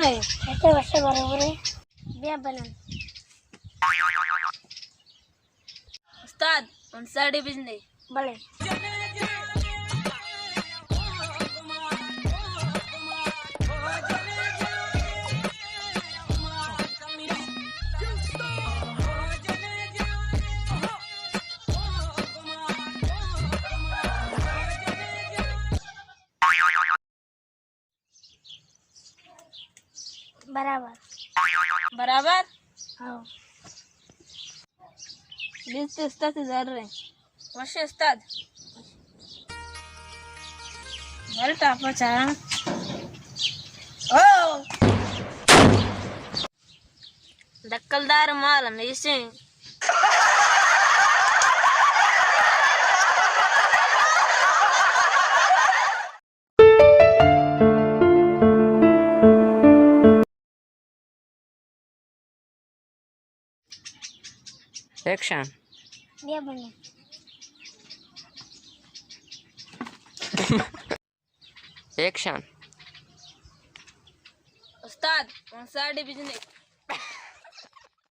اچھا، وشے برابر ہے۔ بیا بلن۔ استاد، انساڑی بجنے۔ بلے۔ برابر۔ برابر؟ ہاں۔ بیست استاد زر ہے۔ وش استاد۔ بل ٹاپا چاراں۔ او! دکلدار مال ہمیشیں۔ ایکشن۔ بیا بنے۔ ایکشن۔ استاد، انساڑی بجنے۔